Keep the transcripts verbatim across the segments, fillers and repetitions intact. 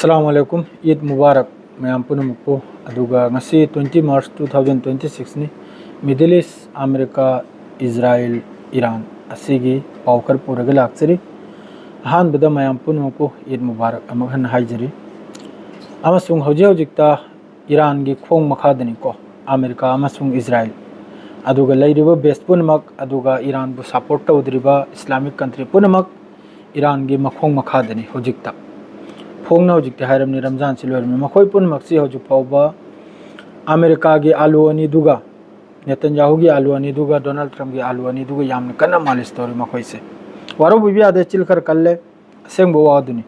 ꯑꯁꯂꯥꯃꯨ ꯑꯂꯥꯏꯀꯨꯝ, ꯏꯗ ꯃꯨꯕꯥꯔꯛ ꯃꯌꯥꯝ ꯄꯨꯝꯅꯃꯛꯄꯨ꯫ ꯑꯗꯨꯒ ꯉꯁꯤ twenty March two thousand twenty six ꯅꯤ꯫ Middle East, ꯑꯃꯦꯔꯤꯀꯥ, ꯏꯖꯔꯥꯏꯜ, ꯏꯔꯥꯟ ꯑꯁꯤꯒꯤ ꯄꯥꯎ ꯈꯔ ꯄꯨꯔꯒ ꯂꯥꯛꯆꯔꯤ꯫ ꯑꯍꯥꯟꯕꯗ ꯃꯌꯥꯝ ꯄꯨꯝꯅꯃꯛꯄꯨ ꯏꯗ ꯃꯨꯕꯥꯔꯛ ꯑꯃꯨꯛ ꯍꯟꯅ ꯍꯥꯏꯖꯔꯤ꯫ ꯑꯃꯁꯨꯡ ꯍꯧꯖꯤꯛ ꯍꯧꯖꯤꯛꯇ ꯏꯔꯥꯟꯒꯤ ꯈꯣꯡ ꯃꯈꯥꯗꯅꯤꯀꯣ, ꯑꯃꯦꯔꯤꯀꯥ ꯑꯃꯁꯨꯡ ꯏꯖꯔꯥꯏꯜ, ꯑꯗꯨꯒ ꯂꯩꯔꯤꯕ ꯕꯦꯁ ꯄꯨꯝꯅꯃꯛ, ꯑꯗꯨꯒ ꯏꯔꯥꯟꯕꯨ ꯁꯄꯣꯔꯠ ꯇꯧꯗ꯭ꯔꯤꯕ ꯏꯁꯂꯥꯃꯤꯛ ꯀꯟꯇ꯭ꯔꯤ ꯄꯨꯝꯅꯃꯛ ꯏꯔꯥꯟꯒꯤ ꯃꯈꯣꯡ ꯃꯈꯥꯗꯅꯤ ꯍꯧꯖꯤꯛꯇ꯫ ꯐꯣꯡꯅ ꯍꯧꯖꯤꯛꯇꯤ ꯍꯥꯏꯔꯝꯅꯤ, ꯔꯝꯖꯥꯟꯁꯤ ꯂꯣꯏꯔꯝꯅꯤ꯫ ꯃꯈꯣꯏ ꯄꯨꯝꯅꯃꯛꯁꯤ ꯍꯧꯖꯤꯛ ꯐꯥꯎꯕ ꯑꯃꯦꯔꯤꯀꯥꯒꯤ ꯑꯥꯂꯨ ꯑꯅꯤꯗꯨꯒ, ꯅꯦꯇꯟꯌꯥꯍꯨꯒꯤ ꯑꯥꯂꯨ ꯑꯅꯤꯗꯨꯒ, ꯗꯣꯅꯥꯜꯗ ꯇ꯭ꯔꯝꯞꯒꯤ ꯑꯥꯂꯨ ꯑꯅꯤꯗꯨꯒ ꯌꯥꯝꯅ ꯀꯟꯅ ꯃꯥꯂꯤꯁ ꯇꯧꯔꯤ ꯃꯈꯣꯏꯁꯦ꯫ ꯋꯥꯔꯧꯕꯤꯕ ꯌꯥꯗꯦ, ꯆꯤꯜ ꯈꯔ ꯀꯜꯂꯦ, ꯑꯁꯦꯡꯕ ꯋꯥꯗꯨꯅꯤ꯫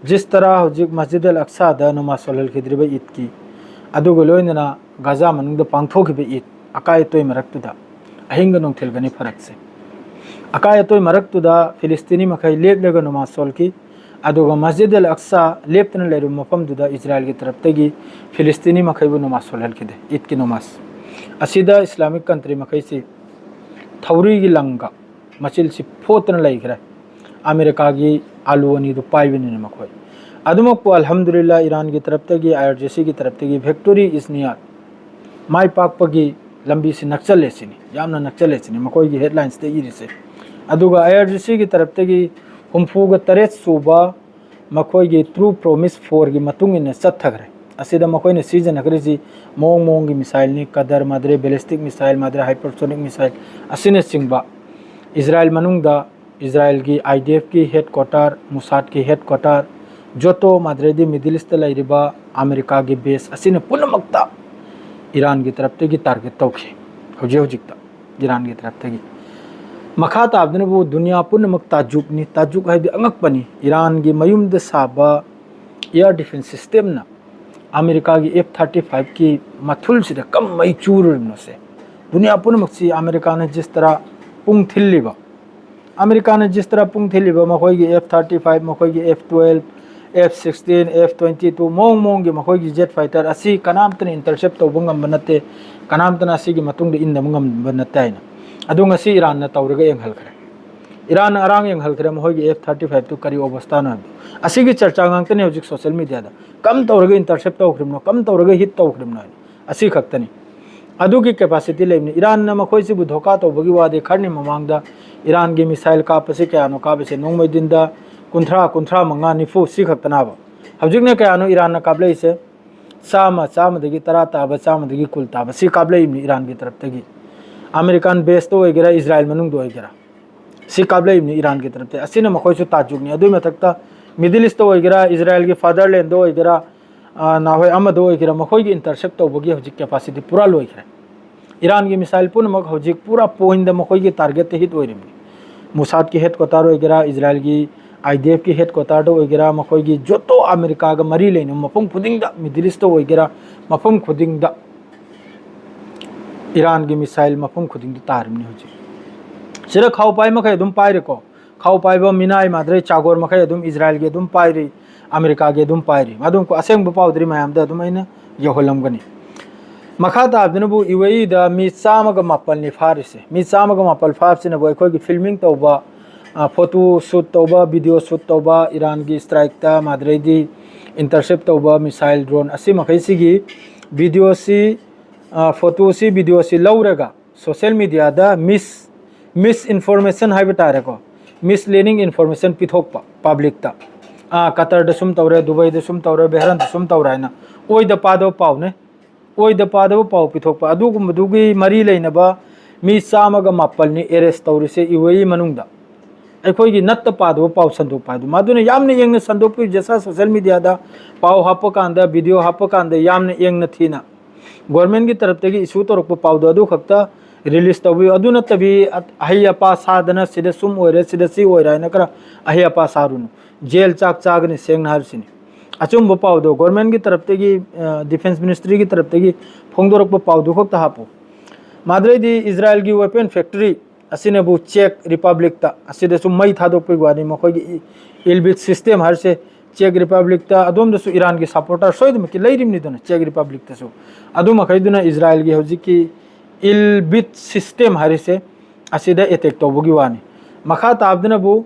ꯖꯤꯁ ꯇꯔꯥ ꯍꯧꯖꯤꯛ ꯃꯁꯖꯤꯗ ꯑꯜ ꯑꯛꯁꯥꯗ ꯅꯃꯥꯖ ꯁꯣꯜꯍꯜꯈꯤꯗ꯭ꯔꯤꯕ ꯏꯗꯀꯤ, ꯑꯗꯨꯒ ꯂꯣꯏꯅꯅ ꯒꯥꯖꯥ ꯃꯅꯨꯡꯗ ꯄꯥꯡꯊꯣꯛꯈꯤꯕ ꯏꯗ, ꯑꯀꯥꯏ ꯑꯇꯣꯏ ꯃꯔꯛꯇꯨꯗ, ꯑꯍꯤꯡꯒ ꯅꯨꯡꯊꯤꯜꯒꯅꯤ ꯐꯔꯛꯁꯦ꯫ ꯑꯀꯥꯏ ꯑꯇꯣꯏ ꯃꯔꯛꯇꯨꯗ ꯐꯤꯂꯤꯁꯇꯤꯅꯤ ꯃꯈꯩ ꯂꯦꯞꯂꯒ ꯅꯃꯥꯖ ꯁꯣꯜꯈꯤ, ꯑꯗꯨꯒ ꯃꯁꯖꯤꯗ ꯑꯜ ꯑꯛꯁꯥ ꯂꯦꯞꯇꯨꯅ ꯂꯩꯔꯤꯕ ꯃꯐꯝꯗꯨꯗ ꯏꯖꯔꯥꯏꯜꯒꯤ ꯇꯔꯞꯇꯒꯤ ꯐꯤꯂꯤꯁꯇꯤꯅꯤ ꯃꯈꯩꯕꯨ ꯅꯃꯥꯖ ꯁꯣꯜꯍꯟꯈꯤꯗꯦ, ꯏꯗꯀꯤ ꯅꯃꯥꯖ꯫ ꯑꯁꯤꯗ ꯏꯁꯂꯥꯃꯤꯛ ꯀꯟꯇ꯭ꯔꯤ ꯃꯈꯩꯁꯤ ꯊꯧꯔꯤꯒꯤ ꯂꯪꯒ ꯃꯆꯤꯜꯁꯤ ꯐꯣꯠꯇꯅ ꯂꯩꯈ꯭ꯔꯦ꯫ ꯑꯃꯦꯔꯤꯀꯥꯒꯤ ꯑꯥꯂꯨ ꯑꯅꯤꯗꯨ ꯄꯥꯏꯕꯅꯤꯅ ꯃꯈꯣꯏ꯫ ꯑꯗꯨꯃꯛꯄꯨ ꯑꯜꯍꯝꯗꯨꯂꯤꯜꯂꯥ, ꯏꯔꯥꯟꯒꯤ ꯇꯔꯞꯇꯒꯤ, IRGC ꯒꯤ ꯇꯔꯞꯇꯒꯤ victory is near, ꯃꯥꯏ ꯄꯥꯛꯄꯒꯤ ꯂꯝꯕꯤꯁꯤ ꯅꯛꯆꯜꯂꯦ ꯁꯤꯅꯤ, ꯌꯥꯝꯅ ꯅꯛꯆꯜꯂꯦ ꯁꯤꯅꯤ ꯃꯈꯣꯏꯒꯤ headlines ꯇ ꯏꯔꯤꯁꯦ꯫ ꯑꯗꯨꯒ IRGC ꯒꯤ ꯇꯔꯞꯇꯒꯤ ꯍꯨꯝꯐꯨꯒ ꯇꯔꯦꯠ ꯁꯨꯕ ꯃꯈꯣꯏꯒꯤ True Promise four ꯒꯤ ꯃꯇꯨꯡ ꯏꯟꯅ ꯆꯠꯊꯈ꯭ꯔꯦ꯫ ꯑꯁꯤꯗ ꯃꯈꯣꯏꯅ ꯁꯤꯖꯤꯟꯅꯈ꯭ꯔꯤꯁꯤ ꯃꯑꯣꯡ ꯃꯑꯣꯡꯒꯤ missile ꯅꯤ, ꯀꯗꯔ, ꯃꯥꯗ꯭ꯔꯦ, ballistic missile, ꯃꯥꯗ꯭ꯔꯦ hypersonic missile ꯑꯁꯤꯅꯆꯤꯡꯕ꯫ ꯏꯖꯔꯥꯏꯜ ꯃꯅꯨꯡꯗ ꯏꯖꯔꯥꯏꯜꯒꯤ IDF ꯀꯤ headquarter, ꯃꯨꯁꯥꯗꯀꯤ headquarter, ꯖꯣꯇꯣ ꯃꯥꯗ꯭ꯔꯦꯗꯤ Middle East ꯇ ꯂꯩꯔꯤꯕ ꯑꯃꯦꯔꯤꯀꯥꯒꯤ base ꯑꯁꯤꯅ ꯄꯨꯝꯅꯃꯛꯇ ꯏꯔꯥꯟꯒꯤ ꯇꯔꯞꯇꯒꯤ target ꯇꯧꯈꯤ꯫ ꯍꯧꯖꯤꯛ ꯍꯧꯖꯤꯛꯇ ꯏꯔꯥꯟꯒꯤ ꯇꯔꯞꯇꯒꯤ꯫ ꯃꯈꯥ ꯇꯥꯕꯗꯨꯅꯕꯨ ꯗꯨꯅꯤꯌꯥ ꯄꯨꯝꯅꯃꯛ ꯇꯥꯖꯨꯛꯅꯤ꯫ ꯇꯥꯖꯨꯛ ꯍꯥꯏꯕꯗꯤ ꯑꯉꯛꯄꯅꯤ꯫ ꯏꯔꯥꯟꯒꯤ ꯃꯌꯨꯝꯗ ꯁꯥꯕ air defence system ꯅ ꯑꯃꯦꯔꯤꯀꯥꯒꯤ F thirty five ꯀꯤ ꯃꯊꯨꯜꯁꯤꯗ ꯀꯝꯃꯩ ꯆꯨꯔꯨꯔꯤꯕꯅꯣꯁꯦ꯫ ꯗꯨꯅꯤꯌꯥ ꯄꯨꯝꯅꯃꯛꯁꯤ ꯑꯃꯦꯔꯤꯀꯥꯅ ꯖꯤꯁ ꯇꯔꯥ ꯄꯨꯡ ꯊꯤꯜꯂꯤꯕ, ꯑꯃꯦꯔꯤꯀꯥꯅ ꯖꯤꯁ ꯇꯔꯥ ꯄꯨꯡ ꯊꯤꯜꯂꯤꯕ ꯃꯈꯣꯏꯒꯤ F thirty five, ꯃꯈꯣꯏꯒꯤ F twelve, F sixteen, F twenty two, ꯃꯑꯣꯡ ꯃꯑꯣꯡꯒꯤ ꯃꯈꯣꯏꯒꯤ jet fighter ꯑꯁꯤ ꯀꯅꯥꯝꯇꯅ intercept ꯇꯧꯕ ꯉꯝꯕ ꯅꯠꯇꯦ, ꯀꯅꯥꯝꯇꯅ ꯑꯁꯤꯒꯤ ꯃꯇꯨꯡꯗ ꯏꯟꯅꯕ ꯉꯝꯕ ꯅꯠꯇꯦ ꯍꯥꯏꯅ꯫ ꯑꯗꯨ ꯉꯁꯤ ꯏꯔꯥꯟꯅ ꯇꯧꯔꯒ ꯌꯦꯡꯍꯟꯈ꯭ꯔꯦ꯫ ꯏꯔꯥꯟꯅ ꯑꯔꯥꯡ ꯌꯦꯡꯍꯜꯈ꯭ꯔꯦ ꯃꯈꯣꯏꯒꯤ F thirty five ꯇꯨ ꯀꯔꯤ ꯑꯣꯕꯁꯊꯥꯅꯣ ꯍꯥꯏꯕꯗꯣ꯫ ꯑꯁꯤꯒꯤ ꯆꯔꯆꯥ ꯉꯥꯛꯇꯅꯤ ꯍꯧꯖꯤꯛ ꯁꯣꯁꯤꯌꯦꯜ ꯃꯤꯗꯤꯌꯥꯗ꯫ ꯀꯝ ꯇꯧꯔꯒ ꯏꯟꯇꯔꯁꯦꯞ ꯇꯧꯈ꯭ꯔꯤꯕꯅꯣ, ꯀꯝ ꯇꯧꯔꯒ ꯍꯤꯠ ꯇꯧꯈ꯭ꯔꯤꯕꯅꯣ ꯍꯥꯏꯅ꯫ ꯑꯁꯤ ꯈꯛꯇꯅꯤ꯫ ꯑꯗꯨꯒꯤ ꯀꯦꯄꯥꯁꯤꯇꯤ ꯂꯩꯕꯅꯤ꯫ ꯏꯔꯥꯟꯅ ꯃꯈꯣꯏꯁꯤꯕꯨ ꯙꯣꯀꯥ ꯇꯧꯕꯒꯤ ꯋꯥꯗꯤ ꯈꯔꯅꯤ ꯃꯃꯥꯡꯗ ꯏꯔꯥꯟꯒꯤ ꯃꯤꯁꯥꯏꯜ ꯀꯥꯞꯄꯁꯤ ꯀꯌꯥꯅꯣ ꯀꯥꯞꯄꯁꯦ? ꯅꯣꯡꯃꯩ ꯗꯤꯟꯗ ꯀꯨꯟꯊ꯭ꯔꯥ, ꯀꯨꯟꯊ꯭ꯔꯥ ꯃꯉꯥ, ꯅꯤꯐꯨ ꯁꯤ ꯈꯛꯇꯅꯥꯕ꯫ ꯍꯧꯖꯤꯛꯅ ꯀꯌꯥꯅꯣ ꯏꯔꯥꯟꯅ ꯀꯥꯞꯂꯛꯏꯁꯦ? ꯆꯥꯝꯃ, ꯆꯥꯝꯃꯗꯒꯤ ꯇꯔꯥ ꯇꯥꯕ, ꯆꯥꯝꯃꯗꯒꯤ ꯀꯨꯟ ꯇꯥꯕ ꯁꯤ ꯀꯥꯞꯂꯛꯏꯕꯅꯤ ꯏꯔꯥꯟꯒꯤ ꯇꯔꯞꯇꯒꯤ꯫ ꯑꯃꯦꯔꯤꯀꯥꯟ ꯕꯦꯁꯇ ꯑꯣꯏꯒꯦꯔꯥ, ꯏꯖꯔꯥꯏꯜ ꯃꯅꯨꯡꯗ ꯑꯣꯏꯒꯦꯔꯥ, ꯁꯤ ꯀꯥꯞꯂꯛꯏꯕꯅꯤ ꯏꯔꯥꯟꯒꯤ ꯇꯔꯞꯇ꯫ ꯑꯁꯤꯅ ꯃꯈꯣꯏꯁꯨ ꯇꯥꯖꯨꯛꯅꯤ꯫ ꯑꯗꯨꯒꯤ ꯃꯊꯛꯇ ꯃꯤꯗꯜ ꯏꯁꯇ ꯑꯣꯏꯒꯦꯔꯥ, ꯏꯖꯔꯥꯏꯜꯒꯤ ꯐꯥꯗꯔꯂꯦꯟꯗ ꯑꯣꯏꯒꯦꯔꯥ, ꯑ, ꯅꯍꯥꯟꯋꯥꯏ ꯑꯃꯗ ꯑꯣꯏꯒꯦꯔꯥ, ꯃꯈꯣꯏꯒꯤ ꯏꯟꯇꯔꯁꯦꯞ ꯇꯧꯕꯒꯤ ꯍꯧꯖꯤꯛ ꯀꯦꯄꯥꯁꯤꯇꯤ ꯄꯨꯔꯥ ꯂꯣꯏꯈ꯭ꯔꯦ꯫ ꯏꯔꯥꯟꯒꯤ ꯃꯤꯁꯥꯏꯜ ꯄꯨꯝꯅꯃꯛ ꯍꯧꯖꯤꯛ ꯄꯨꯔꯥ ꯄꯣꯏꯟꯗ ꯃꯈꯣꯏꯒꯤ ꯇꯥꯔꯒꯦꯠꯇ ꯍꯤꯠ ꯑꯣꯏꯔꯤꯕꯅꯤ꯫ ꯃꯨꯁꯥꯗꯀꯤ ꯍꯦꯗ ꯀ꯭ꯋꯥꯇꯔ ꯑꯣꯏꯒꯦꯔꯥ, ꯏꯖꯔꯥꯏꯜꯒꯤ IDFꯀꯤ ꯍꯦꯗ ꯀ꯭ꯋꯥꯇꯔꯗ ꯑꯣꯏꯒꯦꯔꯥ, ꯃꯈꯣꯏꯒꯤ ꯖꯣꯇꯣ ꯑꯃꯦꯔꯤꯀꯥꯒ ꯃꯔꯤ ꯂꯩꯅꯕ ꯃꯐꯝ ꯈꯨꯗꯤꯡꯗ, ꯃꯤꯗꯜ ꯏꯁꯇ ꯑꯣꯏꯒꯦꯔꯥ, ꯃꯐꯝ ꯈꯨꯗꯤꯡꯗ ꯏꯔꯥꯟꯒꯤ ꯃꯤꯁꯥꯏꯜ ꯃꯐꯝ ꯈꯨꯗꯤꯡꯗ ꯇꯥꯔꯤꯕꯅꯤ ꯍꯧꯖꯤꯛ꯫ ꯁꯤꯗ ꯈꯥꯎ ꯄꯥꯏ ꯃꯈꯩ ꯑꯗꯨꯝ ꯄꯥꯏꯔꯦꯀꯣ꯫ ꯈꯥꯎ ꯄꯥꯏꯕ ꯃꯤꯅꯥꯏ ꯃꯥꯗ꯭ꯔꯩ ꯆꯥꯒꯣꯔ ꯃꯈꯩ ꯑꯗꯨꯝ ꯏꯖꯔꯥꯏꯜꯒꯤ ꯑꯗꯨꯝ ꯄꯥꯏꯔꯤ, ꯑꯃꯦꯔꯤꯀꯥꯒꯤ ꯑꯗꯨꯝ ꯄꯥꯏꯔꯤ꯫ ꯑꯗꯨꯝ ꯑꯁꯦꯡꯕ ꯄꯥꯎꯗꯨꯗꯤ ꯃꯌꯥꯝꯗ ꯑꯗꯨꯝ ꯑꯩꯅ ꯌꯧꯍꯜꯂꯝꯒꯅꯤ꯫ ꯃꯈꯥ ꯇꯥꯕꯗꯨꯅꯕꯨ UAEꯗ ꯃꯤ ꯆꯥꯝꯃꯒ ꯃꯥꯄꯜꯅꯤ ꯐꯥꯔꯤꯁꯦ꯫ ꯃꯤ ꯆꯥꯝꯃꯒ ꯃꯥꯄꯜ ꯐꯥꯕꯁꯤꯅꯕꯨ ꯑꯩꯈꯣꯏꯒꯤ ꯐꯤꯜꯃꯤꯡ ꯇꯧꯕ, ꯑ, ꯐꯣꯇꯣ ꯁꯨꯠ ꯇꯧꯕ, ꯚꯤꯗꯤꯑꯣ ꯁꯨꯠ ꯇꯧꯕ, ꯏꯔꯥꯟꯒꯤ ꯏꯁꯇ꯭ꯔꯥꯏꯛꯇ ꯃꯥꯗ꯭ꯔꯩꯗꯤ ꯏꯟꯇꯔꯁꯦꯞ ꯇꯧꯕ ꯃꯤꯁꯥꯏꯜ ꯗ꯭ꯔꯣꯟ ꯑꯁꯤ ꯃꯈꯩꯁꯤꯒꯤ ꯚꯤꯗꯤꯑꯣꯁꯤ, ꯑ, ꯐꯣꯇꯣꯁꯤ, ꯚꯤꯗꯤꯑꯣꯁꯤ ꯂꯧꯔꯒ ꯁꯣꯁꯤꯌꯦꯜ ꯃꯤꯗꯤꯌꯥꯗ ꯃꯤꯁ, ꯃꯤꯁ ꯏꯟꯐꯣꯔꯃꯦꯁꯟ ꯍꯥꯏꯕ ꯇꯥꯔꯦꯀꯣ, ꯃꯤꯁꯂꯤꯗꯤꯡ ꯏꯟꯐꯣꯔꯃꯦꯁꯟ ꯄꯤꯊꯣꯛꯄ ꯄꯕ꯭ꯂꯤꯛꯇ꯫ ꯑꯥ, ꯀꯇꯔꯗ ꯁꯨꯝ ꯇꯧꯔꯦ, ꯗꯨꯕꯩꯗ ꯁꯨꯝ ꯇꯧꯔꯦ, ꯕꯦꯍꯔꯟꯗ ꯁꯨꯝ ꯇꯧꯔꯦ ꯍꯥꯏꯅ ꯑꯣꯏꯗ ꯄꯥꯗꯕ ꯄꯥꯎꯅꯦ꯫ ꯑꯣꯏꯗ ꯄꯥꯗꯕ ꯄꯥꯎ ꯄꯤꯊꯣꯛꯄ꯫ ꯑꯗꯨꯒꯨꯝꯕꯗꯨꯒꯤ ꯃꯔꯤ ꯂꯩꯅꯕ ꯃꯤ ꯆꯥꯝꯃꯒ ꯃꯥꯄꯜꯅꯤ ꯑꯦꯔꯦꯁ ꯇꯧꯔꯤꯁꯦ UAE ꯃꯅꯨꯡꯗ꯫ ꯑꯩꯈꯣꯏꯒꯤ ꯅꯠꯇ ꯄꯥꯗꯕ ꯄꯥꯎ ꯁꯟꯗꯣꯛꯄ ꯍꯥꯏꯗꯨ꯫ ꯃꯗꯨꯅ ꯌꯥꯝꯅ ꯌꯦꯡꯅ ꯁꯟꯗꯣꯛꯄꯤꯌꯨ꯫ ꯖꯁꯥ ꯁꯣꯁꯤꯌꯦꯜ ꯃꯤꯗꯤꯌꯥꯗ ꯄꯥꯎ ꯍꯥꯞꯄ ꯀꯥꯟꯗ, ꯚꯤꯗꯤꯑꯣ ꯍꯥꯞꯄ ꯀꯥꯟꯗ ꯌꯥꯝꯅ ꯌꯦꯡꯅ ꯊꯤꯅ ꯒꯣꯔꯃꯦꯟꯒꯤ ꯇꯔꯞꯇꯒꯤ ꯏꯁꯨ ꯇꯧꯔꯛꯄ ꯄꯥꯎꯗꯨ ꯑꯗꯨ ꯈꯛꯇ ꯔꯤꯂꯤꯁ ꯇꯧꯕꯤꯌꯨ꯫ ꯑꯗꯨ ꯅꯠꯇꯕꯤ ꯑ-, ꯑꯍꯩ ꯑꯄꯥ ꯁꯥꯗꯅ ꯁꯤꯗ ꯁꯨꯝ ꯑꯣꯏꯔꯦ, ꯁꯤꯗ ꯁꯤ ꯑꯣꯏꯔꯦ ꯍꯥꯏꯅ ꯈꯔ ꯑꯍꯩ ꯑꯄꯥ ꯁꯥꯔꯨꯅꯨ꯫ ꯖꯦꯜ ꯆꯥꯛ ꯆꯥꯒꯅꯤ, ꯁꯦꯡꯅ ꯍꯥꯏꯔꯤꯁꯤꯅꯤ꯫ ꯑꯆꯨꯝꯕ ꯄꯥꯎꯗꯣ ꯒꯣꯔꯃꯦꯟꯒꯤ ꯇꯔꯞꯇꯒꯤ, ꯑ, ꯗꯤꯐꯦꯟꯁ ꯃꯤꯅꯤꯁꯇ꯭ꯔꯤꯒꯤ ꯇꯔꯞꯇꯒꯤ ꯐꯣꯡꯗꯣꯔꯛꯄ ꯄꯥꯎꯗꯨ ꯈꯛꯇ ꯍꯥꯞꯄꯨ꯫ ꯃꯥꯗ꯭ꯔꯩꯗꯤ ꯏꯖꯔꯥꯏꯜꯒꯤ ꯋꯦꯄꯟ ꯐꯦꯛꯇꯔꯤ ꯑꯁꯤꯅꯕꯨ ꯆꯦꯛ ꯔꯤꯄꯕ꯭ꯂꯤꯛꯇ ꯑꯁꯤꯗꯁꯨ ꯃꯩ ꯊꯥꯗꯣꯛꯄꯒꯤ ꯋꯥꯅꯤ꯫ ꯃꯈꯣꯏꯒꯤ ꯏ-, ꯏꯜꯕꯤꯠ ꯁꯤꯁꯇꯦꯝ ꯍꯥꯏꯔꯤꯁꯦ ꯆꯦꯛ ꯔꯤꯄꯕ꯭ꯂꯤꯛꯇ ꯑꯗꯣꯝꯗꯁꯨ ꯏꯔꯥꯟꯒꯤ ꯁꯄꯣꯔꯇꯔ ꯁꯣꯏꯗꯅꯃꯛꯀꯤ ꯂꯩꯔꯤꯕꯅꯤꯗꯅ ꯆꯦꯛ ꯔꯤꯄꯕ꯭ꯂꯤꯛꯇꯁꯨ꯫ ꯑꯗꯨ ꯃꯈꯩꯗꯨꯅ ꯏꯖꯔꯥꯏꯜꯒꯤ ꯍꯧꯖꯤꯛꯀꯤ ꯏꯜꯕꯤꯠ ꯁꯤꯁꯇꯦꯝ ꯍꯥꯏꯔꯤꯁꯦ ꯑꯁꯤꯗ ꯑꯦꯇꯦꯛ ꯇꯧꯕꯒꯤ ꯋꯥꯅꯤ꯫ ꯃꯈꯥ ꯇꯥꯕꯗꯨꯅꯕꯨ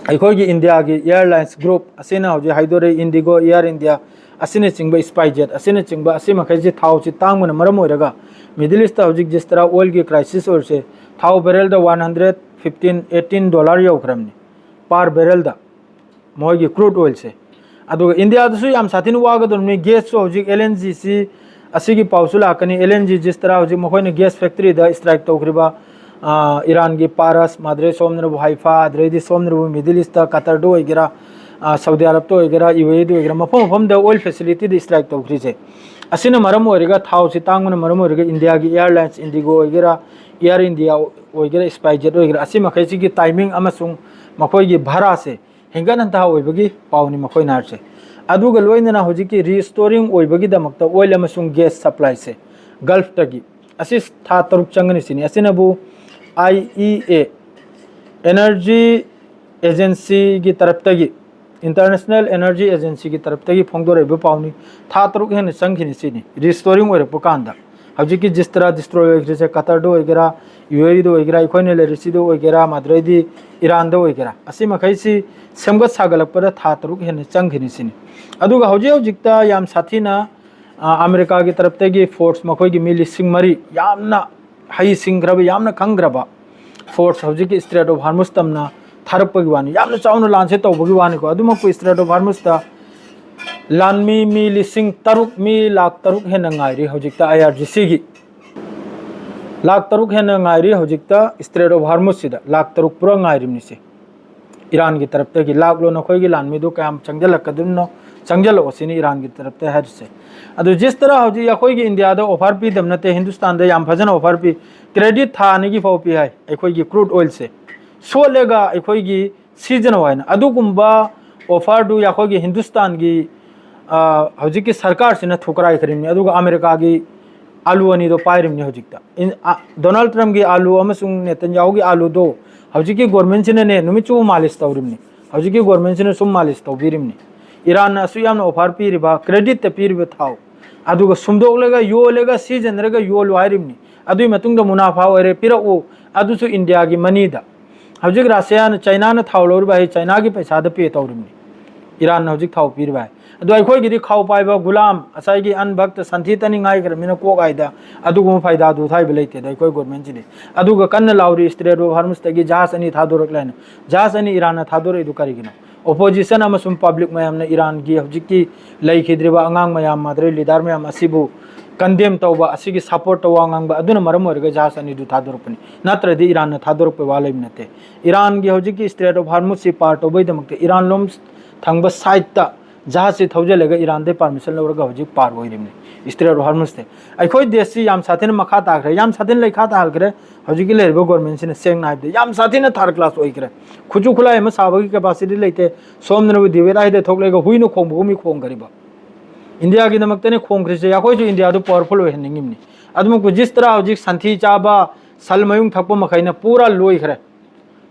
ꯑꯩꯈꯣꯏꯒꯤ ꯏꯟꯗꯤꯌꯥꯒꯤ airlines group ꯑꯁꯤꯅ ꯍꯧꯖꯤꯛ ꯍꯥꯏꯗꯣꯔꯛꯏ, ꯏꯟꯗꯤꯒꯣ, ꯑꯦꯌꯔ ꯏꯟꯗꯤꯌꯥ ꯑꯁꯤꯅꯆꯤꯡꯕ, ꯏꯁꯄꯥꯏꯖꯦꯠ ꯑꯁꯤꯅꯆꯤꯡꯕ, ꯑꯁꯤ ꯃꯈꯩꯁꯤ ꯊꯥꯎꯁꯤ ꯇꯥꯡꯕꯅ ꯃꯔꯝ ꯑꯣꯏꯔꯒ Middle East ꯇ ꯍꯧꯖꯤꯛ ꯖꯤꯁ ꯇꯔꯥ oil ꯒꯤ crisis ꯑꯣꯏꯔꯤꯁꯦ, ꯊꯥꯎ barrel ꯗ one hundred fifteen, eighteen dollar ꯌꯧꯈ꯭ꯔꯕꯅꯤ per barrel ꯗ, ꯃꯈꯣꯏꯒꯤ crude oil ꯁꯦ꯫ ꯑꯗꯨꯒ ꯏꯟꯗꯤꯌꯥꯗꯁꯨ ꯌꯥꯝ ꯁꯥꯊꯤꯅ ꯋꯥꯒꯗꯧꯔꯤꯕꯅꯤ꯫ Gas ꯁꯨ ꯍꯧꯖꯤꯛ L N G ꯁꯤ, ꯑꯁꯤꯒꯤ ꯄꯥꯎꯁꯨ ꯂꯥꯛꯀꯅꯤ꯫ L N G ꯖꯤꯁ ꯇꯔꯥ ꯍꯧꯖꯤꯛ ꯃꯈꯣꯏꯅ gas factory ꯗ strike ꯇꯧꯈ꯭ꯔꯤꯕ, ꯑ, ꯏꯔꯥꯟꯒꯤ ꯄꯥꯔꯁ, ꯃꯥꯗ꯭ꯔꯦ ꯁꯣꯝꯗꯅꯕꯨ ꯍꯥꯏꯐꯥ, ꯑꯗꯩꯗꯤ ꯁꯣꯝꯗꯅꯕꯨ Middle East ꯇ ꯀꯇꯔꯗ ꯑꯣꯏꯒꯦꯔꯥ, ꯑ, ꯁꯥꯎꯗꯤ ꯑꯔꯕꯇ ꯑꯣꯏꯒꯦꯔꯥ, ꯌꯨ ꯑꯦ ꯏꯗ ꯑꯣꯏꯒꯦꯔꯥ, ꯃꯐꯝ ꯃꯐꯝꯗ oil facility ꯗ strike ꯇꯧꯈ꯭ꯔꯤꯁꯦ, ꯑꯁꯤꯅ ꯃꯔꯝ ꯑꯣꯏꯔꯒ, ꯊꯥꯎꯁꯤ ꯇꯥꯡꯕꯅ ꯃꯔꯝ ꯑꯣꯏꯔꯒ ꯏꯟꯗꯤꯌꯥꯒꯤ airlines, ꯏꯟꯗꯤꯒꯣ ꯑꯣꯏꯒꯦꯔꯥ, ꯑꯦꯌꯔ ꯏꯟꯗꯤꯌꯥ ꯑꯣꯏꯒꯦꯔꯥ, ꯏꯁꯄꯥꯏꯖꯦꯠ ꯑꯣꯏꯒꯦꯔꯥ, ꯑꯁꯤ ꯃꯈꯩꯁꯤꯒꯤ timing ꯑꯃꯁꯨꯡ ꯃꯈꯣꯏꯒꯤ ꯚꯔꯥꯁꯦ ꯍꯦꯟꯒꯠ ꯍꯟꯊꯥ ꯑꯣꯏꯕꯒꯤ ꯄꯥꯎꯅꯤ ꯃꯈꯣꯏꯅ ꯍꯥꯏꯔꯤꯁꯦ꯫ ꯑꯗꯨꯒ ꯂꯣꯏꯅꯅ ꯍꯧꯖꯤꯛꯀꯤ restoring ꯑꯣꯏꯕꯒꯤꯗꯃꯛꯇ oil ꯑꯃꯁꯨꯡ gas supply ꯁꯦ Gulf ꯇꯒꯤ, ꯑꯁꯤ ꯊꯥ ꯇꯔꯨꯛ ꯆꯪꯒꯅꯤ ꯁꯤꯅꯤ꯫ ꯑꯁꯤꯅꯕꯨ I E A, Energy Agency ꯒꯤ ꯇꯔꯞꯇꯒꯤ, International Energy Agency ꯒꯤ ꯇꯔꯞꯇꯒꯤ ꯐꯣꯡꯗꯣꯔꯛꯏꯕ ꯄꯥꯎꯅꯤ꯫ ꯊꯥ ꯇꯔꯨꯛ ꯍꯦꯟꯅ ꯆꯪꯈꯤꯅꯤ ꯁꯤꯅꯤ restoring ꯑꯣꯏꯔꯛꯄ ꯀꯥꯟꯗ꯫ ꯍꯧꯖꯤꯛꯀꯤ ꯖꯤꯁ ꯇꯔꯥ destroy ꯑꯣꯏꯈ꯭ꯔꯤꯁꯦ, ꯀꯇꯔꯗ ꯑꯣꯏꯒꯦꯔꯥ, ꯌꯨ ꯑꯦ ꯏꯗ ꯑꯣꯏꯒꯦꯔꯥ, ꯑꯩꯈꯣꯏꯅ ꯂꯩꯔꯤꯁꯤꯗ ꯑꯣꯏꯒꯦꯔꯥ, ꯃꯗꯨꯗꯩꯗꯤ ꯏꯔꯥꯟꯗ ꯑꯣꯏꯒꯦꯔꯥ, ꯑꯁꯤ ꯃꯈꯩꯁꯤ ꯁꯦꯝꯒꯠ ꯁꯥꯒꯠꯂꯛꯄꯗ ꯊꯥ ꯇꯔꯨꯛ ꯍꯦꯟꯅ ꯆꯪꯈꯤꯅꯤ ꯁꯤꯅꯤ꯫ ꯑꯗꯨꯒ ꯍꯧꯖꯤꯛ ꯍꯧꯖꯤꯛꯇ ꯌꯥꯝ ꯁꯥꯊꯤꯅ, ꯑ, ꯑꯃꯦꯔꯤꯀꯥꯒꯤ ꯇꯔꯞꯇꯒꯤ force ꯃꯈꯣꯏꯒꯤ ꯃꯤ ꯂꯤꯁꯤꯡ ꯃꯔꯤ, ꯌꯥꯝꯅ ꯍꯩꯁꯤꯡꯈ꯭ꯔꯕ, ꯌꯥꯝꯅ ꯈꯪꯈ꯭ꯔꯕ force ꯍꯧꯖꯤꯛꯀꯤ Strait of Hormuz ꯇꯝꯅ ꯊꯥꯔꯛꯄꯒꯤ ꯋꯥꯅꯤ꯫ ꯌꯥꯝꯅ ꯆꯥꯎꯅ ꯂꯥꯟꯁꯦ ꯇꯧꯕꯒꯤ ꯋꯥꯅꯤꯀꯣ꯫ ꯑꯗꯨꯃꯛꯄꯨ Strait of Hormuz ꯇ ꯂꯥꯟꯃꯤ ꯃꯤ ꯂꯤꯁꯤꯡ ꯇꯔꯨꯛ, ꯃꯤ ꯂꯥꯈ ꯇꯔꯨꯛ ꯍꯦꯟꯅ ꯉꯥꯏꯔꯤ ꯍꯧꯖꯤꯛꯇ I R G C ꯒꯤ꯫ ꯂꯥꯈ ꯇꯔꯨꯛ ꯍꯦꯟꯅ ꯉꯥꯏꯔꯤ ꯍꯧꯖꯤꯛꯇ Strait of Hormuz ꯁꯤꯗ꯫ ꯂꯥꯈ ꯇꯔꯨꯛ ꯄꯨꯔꯥ ꯉꯥꯏꯔꯤꯕꯅꯤꯁꯦ꯫ ꯏꯔꯥꯟꯒꯤ ꯇꯔꯞꯇꯒꯤ ꯂꯥꯛꯂꯣ, ꯅꯈꯣꯏꯒꯤ ꯂꯥꯟꯃꯤꯗꯨ ꯀꯌꯥꯝ ꯆꯪꯁꯤꯜꯂꯛꯀꯗꯣꯏꯅꯣ, ꯆꯪꯁꯤꯜꯂꯛꯑꯣ ꯁꯤꯅꯤ ꯏꯔꯥꯟꯒꯤ ꯇꯔꯞꯇ ꯍꯥꯏꯔꯤꯁꯦ꯫ ꯑꯗꯨ ꯖꯤꯁ ꯇꯔꯥ ꯍꯧꯖꯤꯛ ꯑꯩꯈꯣꯏꯒꯤ ꯏꯟꯗꯤꯌꯥꯗ offer ꯄꯤꯗꯕ ꯅꯠꯇꯦ, ꯍꯤꯟꯗꯨꯁꯇꯥꯟꯗ ꯌꯥꯝ ꯐꯖꯅ offer ꯄꯤ, credit ꯊꯥ ꯑꯅꯤꯒꯤ ꯐꯥꯎ ꯄꯤ ꯍꯥꯏ ꯑꯩꯈꯣꯏꯒꯤ crude oil ꯁꯦ꯫ ꯁꯣꯠꯂꯒ ꯑꯩꯈꯣꯏꯒꯤ ꯁꯤꯖꯤꯟꯅꯧ ꯍꯥꯏꯅ꯫ ꯑꯗꯨꯒꯨꯝꯕ offer ꯗꯨ ꯑꯩꯈꯣꯏꯒꯤ ꯍꯤꯟꯗꯨꯁꯇꯥꯟꯒꯤ, ꯑ, ꯍꯧꯖꯤꯛꯀꯤ ꯁꯔꯀꯥꯔꯁꯤꯅ ꯊꯨꯀꯥꯏꯈ꯭ꯔꯤꯕꯅꯤ꯫ ꯑꯗꯨꯒ ꯑꯃꯦꯔꯤꯀꯥꯒꯤ ꯑꯥꯂꯨ ꯑꯅꯤꯗꯣ ꯄꯥꯏꯔꯤꯕꯅꯤ ꯍꯧꯖꯤꯛꯇ꯫ ꯏꯟ-, ꯑ, ꯗꯣꯅꯥꯜꯗ ꯇ꯭ꯔꯝꯞꯀꯤ ꯑꯥꯂꯨ ꯑꯃꯁꯨꯡ ꯅꯦꯇꯟꯌꯥꯍꯨꯒꯤ ꯑꯥꯂꯨꯗꯣ ꯍꯧꯖꯤꯛꯀꯤ government ꯁꯤꯅꯅꯦ ꯅꯨꯃꯤꯠ ꯆꯨꯞꯄ ꯃꯥꯂꯤꯁ ꯇꯧꯔꯤꯕꯅꯤ꯫ ꯍꯧꯖꯤꯛꯀꯤ government ꯁꯤꯅ ꯁꯨꯝ ꯃꯥꯂꯤꯁ ꯇꯧꯕꯤꯔꯤꯕꯅꯤ꯫ ꯏꯔꯥꯟꯅ ꯑꯁꯨꯛ ꯌꯥꯝꯅ offer ꯄꯤꯔꯤꯕ, credit ꯇ ꯄꯤꯔꯤꯕ ꯊꯥꯎ, ꯑꯗꯨꯒ ꯁꯨꯝꯗꯣꯛꯂꯒ, ꯌꯣꯜꯂꯒ, ꯁꯤꯖꯤꯟꯅꯔꯒ ꯌꯣꯜꯂꯨ ꯍꯥꯏꯔꯤꯕꯅꯤ꯫ ꯑꯗꯨꯒꯤ ꯃꯇꯨꯡꯗ ꯃꯨꯅꯥꯐꯥ ꯑꯣꯏꯔꯦ, ꯄꯤꯔꯛꯎ, ꯑꯗꯨꯁꯨ ꯏꯟꯗꯤꯌꯥꯒꯤ ꯃꯅꯤꯗ꯫ ꯍꯧꯖꯤꯛ ꯔꯁꯤꯌꯥꯅ, ꯆꯥꯏꯅꯥꯅ ꯊꯥꯎ ꯂꯧꯔꯤꯕ ꯍꯥꯏ, ꯆꯥꯏꯅꯥꯒꯤ ꯄꯩꯁꯥꯗ ꯄꯦ ꯇꯧꯔꯤꯕꯅꯤ꯫ ꯏꯔꯥꯟꯅ ꯍꯧꯖꯤꯛ ꯊꯥꯎ ꯄꯤꯔꯤꯕ ꯍꯥꯏ꯫ ꯑꯗꯣ ꯑꯩꯈꯣꯏꯒꯤꯗꯤ ꯈꯥꯎ ꯄꯥꯏꯕ ꯒꯨꯂꯥꯝ, ꯉꯁꯥꯏꯒꯤ ꯑꯟꯚꯛꯇ ꯁꯟꯊꯤ ꯇꯅꯤꯡꯉꯥꯏꯈ꯭ꯔꯕꯅꯤꯅ ꯀꯣꯛ ꯍꯥꯏꯗ ꯑꯗꯨꯒꯨꯝꯕ ꯐꯥꯏꯗꯥꯗꯨ ꯊꯥꯏꯕ ꯂꯩꯇꯦꯗ ꯑꯩꯈꯣꯏ ꯒꯣꯔꯃꯦꯟꯁꯤꯗꯤ꯫ ꯑꯗꯨꯒ ꯀꯟꯅ ꯂꯥꯎꯔꯤ ꯏꯁꯇ꯭ꯔꯦꯠ ꯑꯣꯐ ꯍꯔꯃꯨꯁꯇꯒꯤ ꯖꯍꯥꯖ ꯑꯅꯤ ꯊꯥꯗꯣꯔꯛꯂꯦꯅ꯫ ꯖꯍꯥꯖ ꯑꯅꯤ ꯏꯔꯥꯟꯅ ꯊꯥꯗꯣꯔꯛꯏꯗꯨ ꯀꯔꯤꯒꯤꯅꯣ? ꯑꯣꯄꯣꯖꯤꯁꯟ ꯑꯃꯁꯨꯡ ꯄꯕ꯭ꯂꯤꯛ ꯃꯌꯥꯝꯅ ꯏꯔꯥꯟꯒꯤ ꯍꯧꯖꯤꯛꯀꯤ ꯂꯩꯈꯤꯗ꯭ꯔꯤꯕ ꯑꯉꯥꯡ ꯃꯌꯥꯝ, ꯃꯗꯔꯤ ꯂꯤꯗꯔ ꯃꯌꯥꯝ ꯑꯁꯤꯕꯨ ꯀꯟꯗꯦꯝ ꯇꯧꯕ, ꯑꯁꯤꯒꯤ ꯁꯄꯣꯔꯠ ꯇꯧꯕ ꯋꯥ ꯉꯥꯡꯕ ꯑꯗꯨꯅ ꯃꯔꯝ ꯑꯣꯏꯔꯒ ꯖꯍꯥꯖ ꯑꯅꯤꯗꯨ ꯊꯥꯗꯣꯔꯛꯄꯅꯤ, ꯅꯠꯇ꯭ꯔꯗꯤ ꯏꯔꯥꯟꯅ ꯊꯥꯗꯣꯔꯛꯄ ꯋꯥ ꯂꯩꯕ ꯅꯠꯇꯦ꯫ ꯏꯔꯥꯟꯒꯤ ꯍꯧꯖꯤꯛꯀꯤ ꯏꯁꯇ꯭ꯔꯦꯠ ꯑꯣꯐ ꯍꯔꯃꯨꯁꯁꯤ ꯄꯥꯔ ꯇꯧꯕꯒꯤꯗꯃꯛꯇ ꯏꯔꯥꯟ ꯂꯣꯝ ꯊꯪꯕ ꯁꯥꯏꯠꯇ ꯖꯍꯥꯖꯁꯤ ꯊꯧꯖꯤꯜꯂꯒ ꯏꯔꯥꯟꯗꯩ ꯄꯥꯔꯃꯤꯁꯟ ꯂꯧꯔꯒ ꯍꯧꯖꯤꯛ ꯄꯥꯔ ꯑꯣꯏꯔꯤꯕꯅꯤ ꯏꯁꯇ꯭ꯔꯦꯠ ꯑꯣꯐ ꯍꯔꯃꯨꯁꯁꯦ꯫ ꯑꯩꯈꯣꯏ ꯗꯦꯁꯁꯤ ꯌꯥꯝ ꯁꯥꯊꯤꯅ ꯃꯈꯥ ꯇꯥꯈ꯭ꯔꯦ, ꯌꯥꯝ ꯁꯥꯊꯤꯅ ꯂꯩꯈꯥ ꯇꯥꯍꯜꯈ꯭ꯔꯦ꯫ ꯍꯧꯖꯤꯛꯀꯤ ꯂꯩꯔꯤꯕ ꯒꯣꯔꯃꯦꯟꯁꯤꯅ ꯁꯦꯡꯅ ꯍꯥꯏꯕꯗ ꯌꯥꯝ ꯁꯥꯊꯤꯅ ꯊꯥꯔꯠ ꯀ꯭ꯂꯥꯁ ꯑꯣꯏꯈ꯭ꯔꯦ꯫ ꯈꯨꯠꯁꯨ ꯈꯨꯠꯂꯥꯏ ꯑꯃ ꯁꯥꯕꯒꯤ ꯀꯦꯄꯥꯁꯤꯇꯤ ꯂꯩꯇꯦ꯫ ꯁꯣꯝꯗꯅꯕꯨ ꯗꯤꯕꯦꯠ ꯍꯥꯏꯗ ꯊꯣꯛꯂꯛꯑꯒ ꯍꯨꯏꯅ ꯈꯣꯡꯕꯒꯨꯝ ꯈꯣꯡꯈ꯭ꯔꯤꯕ꯫ ꯏꯟꯗꯤꯌꯥꯒꯤꯗꯃꯛꯇꯅꯦ ꯈꯣꯡꯈ꯭ꯔꯤꯁꯦ, ꯑꯩꯈꯣꯏꯁꯨ ꯏꯟꯗꯤꯌꯥꯗꯨ ꯄꯋꯥꯔꯐꯨꯜ ꯑꯣꯏꯍꯟꯅꯤꯡꯉꯤꯕꯅꯤ꯫ ꯑꯗꯨꯃꯛꯄꯨ ꯖꯤꯁ ꯇꯔꯥ ꯍꯧꯖꯤꯛ ꯁꯟꯊꯤ ꯆꯥꯕ, ꯁꯜ ꯃꯌꯨꯡ ꯊꯛꯄ ꯃꯈꯩꯅ ꯄꯨꯔꯥ ꯂꯣꯏꯈ꯭ꯔꯦ꯫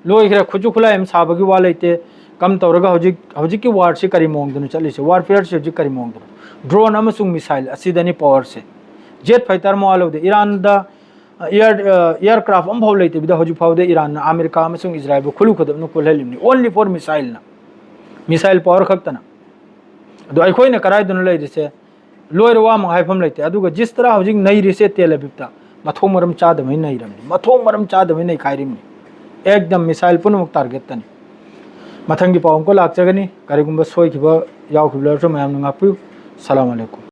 ꯂꯣꯏꯈ꯭ꯔꯦ꯫ ꯈꯨꯠꯁꯨ ꯈꯨꯠꯂꯥꯏ ꯑꯃ ꯁꯥꯕꯒꯤ ꯋꯥ ꯂꯩꯇꯦ꯫ ꯀꯝ ꯇꯧꯔꯒ ꯍꯧꯖꯤꯛ, ꯍꯧꯖꯤꯛꯀꯤ ꯋꯥꯔꯁꯤ ꯀꯔꯤ ꯃꯑꯣꯡꯗꯅꯣ ꯆꯠꯂꯤꯁꯦ? ꯋꯥꯔꯐꯤꯌꯔꯁꯤ ꯍꯧꯖꯤꯛ ꯀꯔꯤ ꯃꯑꯣꯡꯗꯅꯣ? ꯗ꯭ꯔꯣꯟ ꯑꯃꯁꯨꯡ ꯃꯤꯁꯥꯏꯜ ꯑꯁꯤꯗꯅꯤ ꯄꯋꯥꯔꯁꯦ꯫ ꯖꯦꯠ ꯐꯥꯏꯇꯔ ꯃꯋꯥ ꯂꯧꯗꯦ꯫ ꯏꯔꯥꯟꯗ, ꯑ, ꯏꯌꯥꯔ, ꯑ, ꯏꯌꯥꯔꯀ꯭ꯔꯥꯐ ꯑꯃꯐꯥꯎ ꯂꯩꯇꯕꯤꯗ ꯍꯧꯖꯤꯛ ꯐꯥꯎꯗ ꯏꯔꯥꯟꯅ ꯑꯃꯦꯔꯤꯀꯥ ꯑꯃꯁꯨꯡ ꯏꯖꯔꯥꯏꯜꯕꯨ ꯈꯨꯂꯨ ꯈꯨꯗꯞꯅ ꯀꯨꯜꯍꯜꯂꯤꯕꯅꯤ, only for ꯃꯤꯁꯥꯏꯜꯅ꯫ ꯃꯤꯁꯥꯏꯜ ꯄꯋꯥꯔ ꯈꯛꯇꯅ꯫ ꯑꯗꯣ ꯑꯩꯈꯣꯏꯅ ꯀꯗꯥꯏꯗꯅꯣ ꯂꯩꯔꯤꯁꯦ? ꯂꯣꯏꯔ ꯋꯥꯃꯛ ꯍꯥꯏꯐꯝ ꯂꯩꯇꯦ꯫ ꯑꯗꯨꯒ ꯖꯤꯁ ꯇꯔꯥ ꯍꯧꯖꯤꯛ ꯅꯩꯔꯤꯁꯦ ꯇꯦꯜ ꯑꯕꯤꯕꯇ, ꯃꯊꯣꯡ ꯃꯔꯝ ꯆꯥꯗꯕꯩ ꯅꯩꯔꯝꯅꯤ, ꯃꯊꯣꯡ ꯃꯔꯝ ꯆꯥꯗꯕꯩ ꯅꯩꯈꯥꯏꯔꯤꯕꯅꯤ꯫ ꯑꯦꯛꯗꯝ ꯃꯤꯁꯥꯏꯜ ꯄꯨꯝꯅꯃꯛ ꯇꯥꯔꯒꯦꯠꯇꯅꯤ꯫ ꯃꯊꯪꯒꯤ ꯄꯥꯎ ꯑꯃꯨꯛꯀ ꯂꯥꯛꯆꯒꯅꯤ꯫ ꯀꯔꯤꯒꯨꯝꯕ ꯁꯣꯏꯈꯤꯕ ꯌꯥꯎꯈꯤꯕ ꯂꯩꯔꯁꯨ ꯃꯌꯥꯝꯅ ꯉꯥꯛꯄꯤꯌꯨ꯫ ꯁꯂꯥꯝ ꯑꯂꯩꯀꯨꯝ꯫